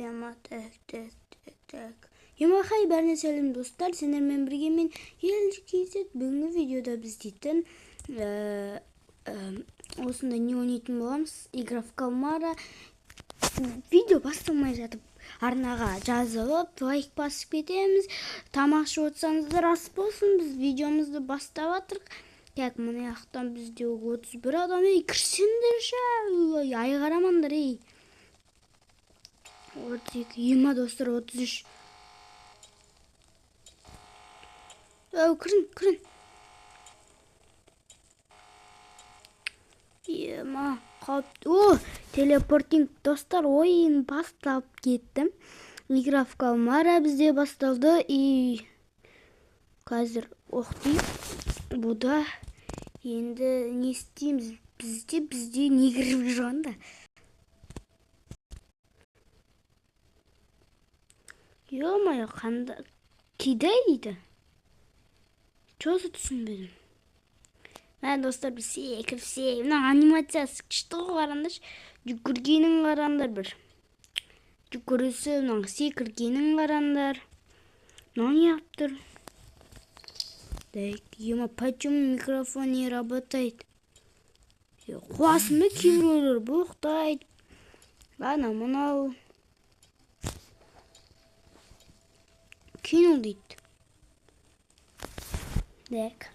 Ема, так, так, так, так. Ема, хай, бәріне сәлем, достар. Сендермен бірге мен Елжі KZ. Бүгінгі видеода біз дейтін осындай не ойнайтын боламыз. Игра в кальмара. Видео басталмай жатып арнаға жазылып, лайк басып кетеміз. Тамақ ішіп отырсаңыздар, ас болсын. Біз видеомызды бастап жатырық. Так, мына жақтан бізде 31 адам. Ей, кірсеңдерші, ой, ай қарамаңдар, ей. 32, ема, достар, 33. Әу, кірін, кірін. Ема, қауіп. О, телепортинг, достар, ойын басталып кетті. Игра в кальмара бізде басталды. И қазір оқтайық. Бұда енді не істейміз? Бізде не кіріп жүрген да? Ё-моё, қанда кидай дейді. Чё-то түсінбедім. Мә, достар, біз секіріп секіріп, мына анимациясы күшті ғой, қараңдаршы. Жүгіргенін қараңдар бір. Жүгірісі, мына секіргенін қараңдар. Мынау не қылып тұр? Так, ема, почему микрофон не работает? Е, қуасың ба, кейбіреулер боқтайды. Ана, мынау. Кинул дейді. Так.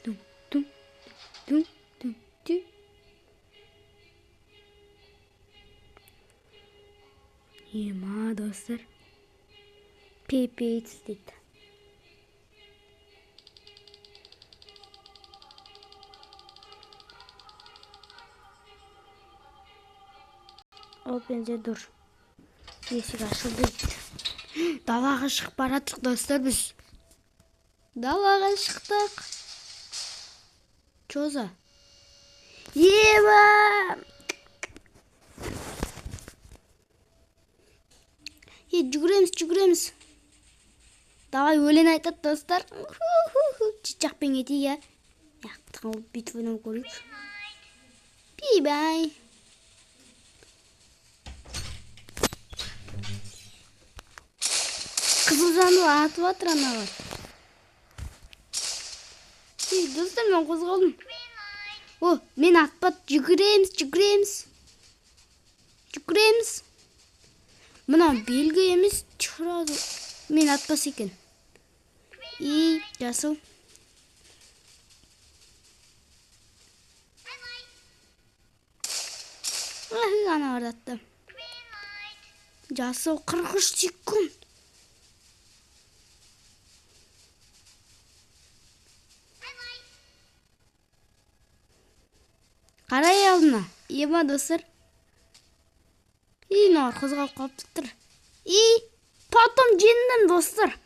Дум, дум, дум, дум, дум. Ема, достар. Пипец дейді. Open the door. Есік ашылды дейді. Далаға шығып бара жатырық, достар, біз. Далаға шықтық. Чё за? Еба! Е, жүгіреміз, жүгіреміз. Давай, өлең айтады, достар. Шет жақпен кетейік, ә. Тығылып бүйтіп ойнап көрейік. Бай-бай. Қызыл жанды атып жатыр аналар. Ей, достар, мен қозғалдым. О, мен атпады. Жүгіреміз, жүгіреміз. Жүгіреміз. Мынау белгі емес, сразу мен атпас екен. И, жасыл. Ах, аналар атты. Жасыл 43 секунд. Қарай алдына. Ема, достар. И, мыналар қозғалып қалып тұр. И, потом жеңдім, достар.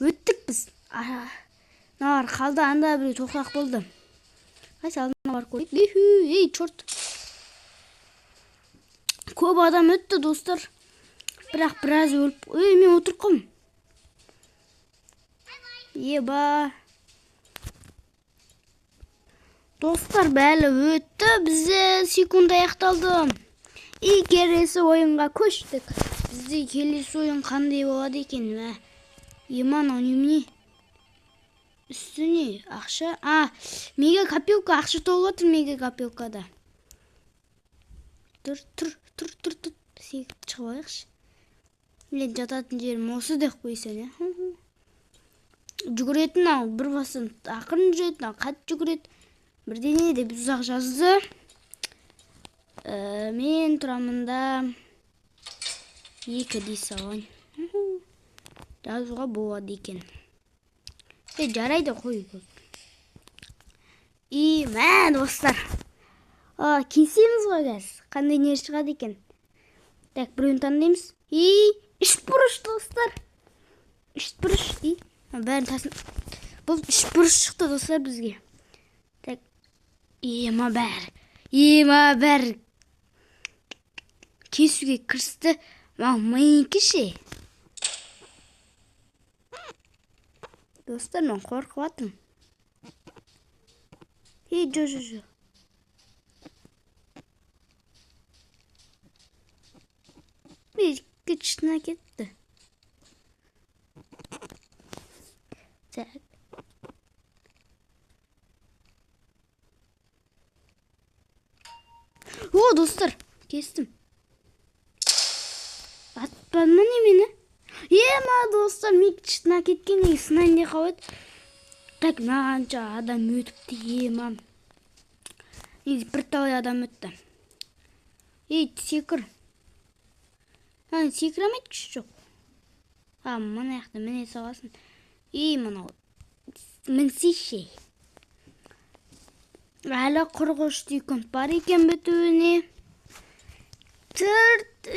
Өттік біз. Мыналар қалды, анда біреу тоқтақ болды. Қайсы алдына барып көрейік. Иху, ей, черт. Көп адам өтті, достар. Бірақ біраз өліп... Ей, мен отырып қалдым. Еба. Достар, бәрі өтті. Бізде секунд аяқталды. И келесі ойынға көштік. Бізде келесі ойын қандай болады екен? Мә. Ема, мынау немене? Үстіне ақша. А, мега копилка, ақша толып отыр мега копилкада. Тұр, тұр, тұр, тұр, тұр. Секіріп шығып алайықшы. Мен жататын жерім осы деп қойсаң, ә? Жүгіретін ау, бір басын ақырын жүретін, ау, қатты жүгіреді. Бірдеңе деп ұзақ жазды. Мен тұрамын да 2 дей салайын. Жазуға болады екен. Жарайды, қой. И, мә, достар. Кесеміз ғой қазір. Қандай не шығады екен. Так, біреуін таңдаймыз. И, үшбұрыш, достар. Үшбұрыш. И, бәрін тасын. Бұл үшбұрыш шықты, достар, бізге. Так. Ема бәрі. Ема бәрі. Кесуге кірісті. Мынау менікі ше. Достар, мен қорқып жатырмын. Ей, жо, жо, жо. Күшіне кетті. Так. О, достар, кестім. Атпады ма не мені? Ема, достар, мен күшіне кеткен неге сынайын деп қалып еді. Так, мынанша адам өтіпті, ема. Негізі бірталай адам өтті. Ей, секір. Ана секіре алмайды, күш жоқ. А, мына жақта міне саласың. Ей, мынау мінсейші. Әлі 43 секунд бар екен бітуіне. 4, 2,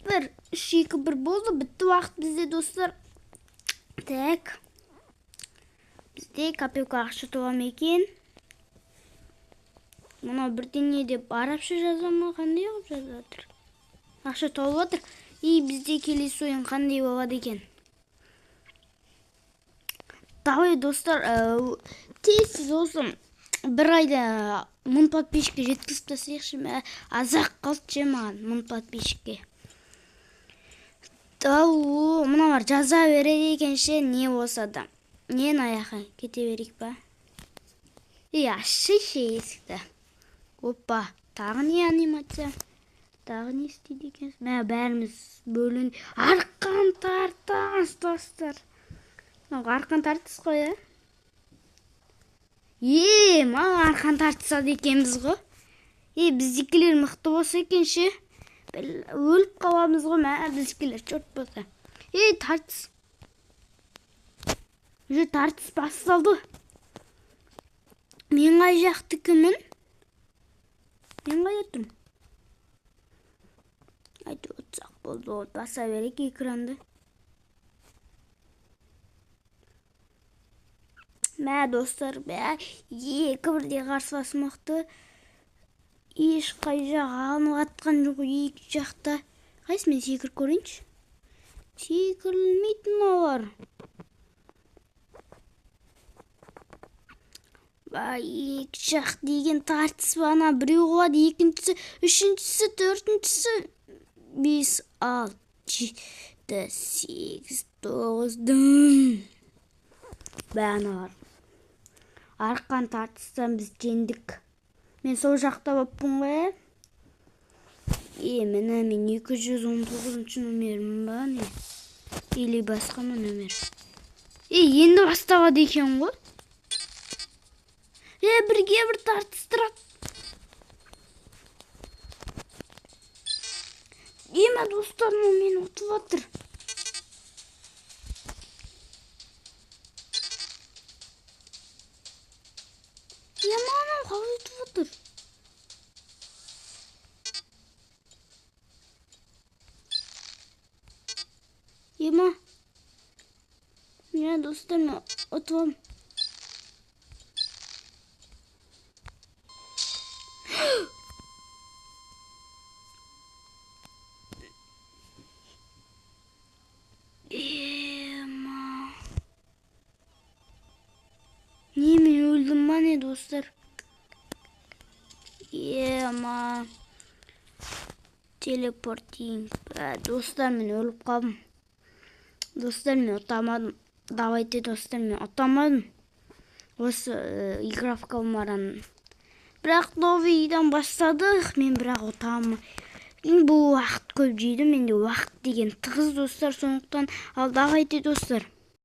1. 3, 2, 1 болды. Бітті уақыт бізде, достар. Так. Бізде копилка ақша тола ма екен? Мынау бірдеңе деп арабша жаза ма? Қандай қылып жазып жатыр? Ақша толып жатыр. И бізде келесі ойын қандай болады екен? Давай, достар, тез-тез осы бір айда 1000 подписчикке жеткізіп тастайықшы. Мә, аз-ақ қалды ше маған 1000 подписчикке. Ау, мыналар жаза береді екен ше, не болса да. Нен аяққа кете берейік па? Ей, ашшы есікті. Опа, тағы не анимация? Тағы не істейді екен? Мә, бәріміз бөлін. Арқан тартамыз, достар. Мынау арқан тартыс қой, ә? Е, маған арқан тартысады екенбіз ғой. Е, біздікілер мықты болса екен ше. Өліп қаламыз ғой, мә, біздікілер черт болса. Е, тартыс. Уже тартыс басталды. Мен қай жақтікімін? Мен қайда тұрмын? Айтып отырсақ болды, ол баса берейік экранды. Мә, достар, мә, екі бірдей қарсылас мықты. Ешқай жақ алынып атқан жоқ, екі жақта. Қайсы мен секіріп көрейінші? Секірілмейтін мыналар. Ба, екі жақ деген тартыс ана біреу қуады, екіншісі, үшіншісі, төртіншісі, 5, 6, 7, 8, 9, дым. Бә, аналар. Арқан тартыстан біз жеңдік. Мен сол жақта болыппын ғой, ә? Е, міне мен 219 номерім ба, не? Или басқа ма номер? Е, енді басталады екен ғой. Е, бірге бір тартыстырады. Ема, достар, мынау мені ұтып жатыр. Ема, анау қалай ұтып жатыр? Ема. Міне, достар, мен ұтып. Ема. Не, мен өлдім ма не, достар? Ема. Телепортинг. Достар, мен өліп қалдым. Достар, мен ұтамадым. Давайте, достар, мен ұтамадым. Осы игра в кальмараны. Бірақ новыйдан бастадық. Мен бірақ ұтамын. Бұл уақыт көп жейді. Менде уақыт деген тығыз, достар. Сондықтан ал давайте, достар.